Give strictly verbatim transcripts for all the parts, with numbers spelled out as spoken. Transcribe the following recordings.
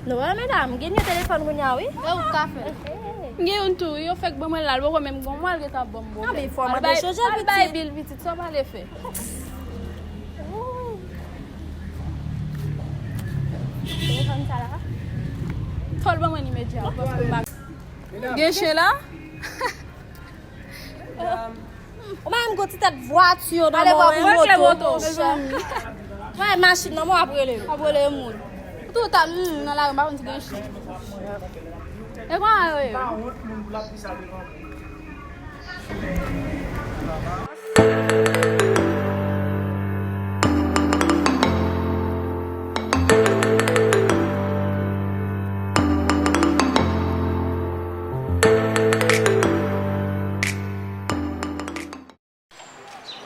Non, medam, gen yon telefòn kounye a, wi. E ou ka fè? M gen youn tou, wi, yo fèk ban mwen l la, l poko menm gon mwa, l gentan ban m pwoblèm. Anben, fò mande chanje l, pitit. Al bay bil, pitit, sa w pale fè? Telefòn sa la. Fò l ban mwen imedya, paske m pa. Gen chen la? Ou pa menm gon ti tèt vwati yo nan men w, wi, moto, monchè. Wè, machin nan, mwen ap rele yo. Ap rele moun. Tou ta, hmm, nan lari, m pa konn si gen chen. E kòman yo ye?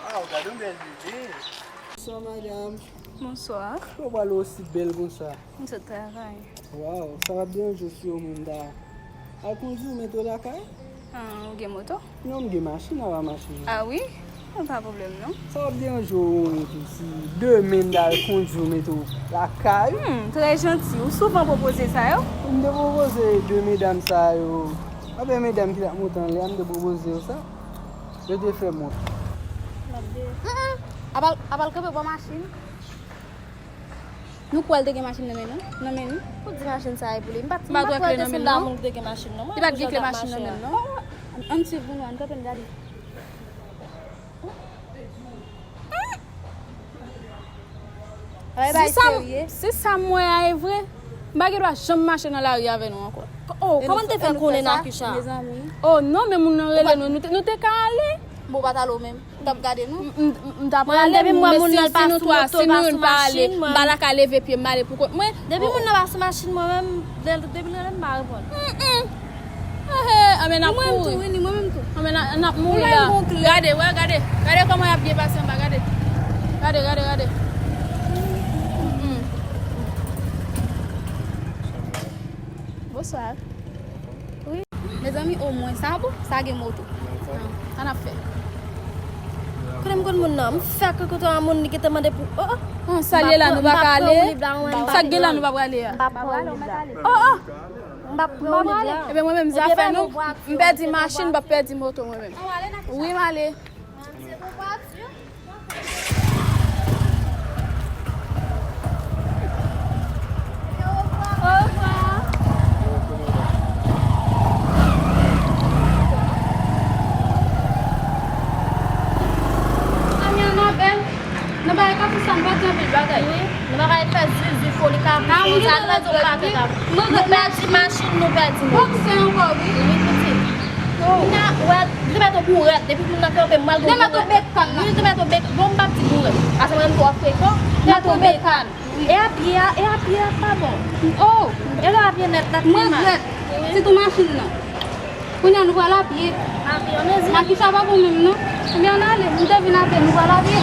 Waw, gade yon bèl bebe. Bonswa, madam. Bonswa. Kòman w pral osi bèl konsa? M sot travay. Waw, sa p ap deranje w si yon moun ta al kondui w mete w lakay? Ah, ou gen moto? Non, m gen machin, apa machin. Ah wi? Pa pwoblèm non. Sa p ap deranje w si demen m ta al kondui w mete w lakay? Hmm, trè janti. Ou souvan pwopoze sa yo? M te pwopoze de medam sa yo. Anben medam ki t ap monte anlè a, m te pwopoze yo sa. Yo te fè m wont. Apa l, apa l kanpe bò machin? Nou kwè l te gen machin nan men nou? Nan men nou? Ou di machin sa e pou li? M pa t, m pa t wè kle nan men l non. Li pa t gen kle machin nan men l non. Ann swiv pou nou, ann kanpe n gade. Se sa m wè a e vre. M pa gen dwa janm mache nan lari avè nou ankò. Oh, kòman n te fè konnen Nakisha? Oh non, men moun nan rele nou, nou te, nou te ka ale. Bon, ou pa t ale ou menm? M t ap gade nou. M, m, m, m ta prale, men si, si nou twa, si nou youn pa ale, m pa la ka leve pye m ale pou kont mwen. Depi moun nan pa sou machin mwen menm, depi l rele m pa reponn. Mm, mm. Ehe, anben n ap mouri. Ni mwen menm tou, wi, ni mwen menm tou. Anben n ap, n ap mouri la. Gade, wè, gade. Gade kòman y ap byen pase anba, gade. Gade, gade, gade. Mm, mm. Bonswa. Wi. Mezanmi, omwen sa bon, sa gen moto. Sa n ap fè? Kote m konn moun nan? M fèk kote yon moun li gentan mande pou, oh, oh. Ah, sa l ye la, nou pa ka ale? Sa k gen la, nou pa prale a? M pa prale, ou mèt ale. Oh, oh. M pa prale. Ebyen, mwen menm, zafè nou, m pèdi machin, m p ap pèdi moto, mwen menm. Wi, m ale. Nan bagay kapris la, m pa di anpil bagay. Wi, nou pa ka fè zizi, foli, kapris, sa nou pa di yon pakèt a. Nou pèdi machin, nou pèdi moto. Wi, pitit. Ou te mèt ou bourèt, depi moun nan kanpe, m pral gon bourèt. Li te mèt ou bèk, bon, m p ap di bourèt. Paske mwen menm tou w ap frekan, m mèt ou bèk. E a pye a, e a pye a pa bon. Oh, e lè a pye nèt la, m regrèt. Sitou machin nan. Kounye a nou pral a pye. A pye, ann mezi. Nakisha pa bon menm non. Ebyen ann ale, m te vin avè nou pral a pye.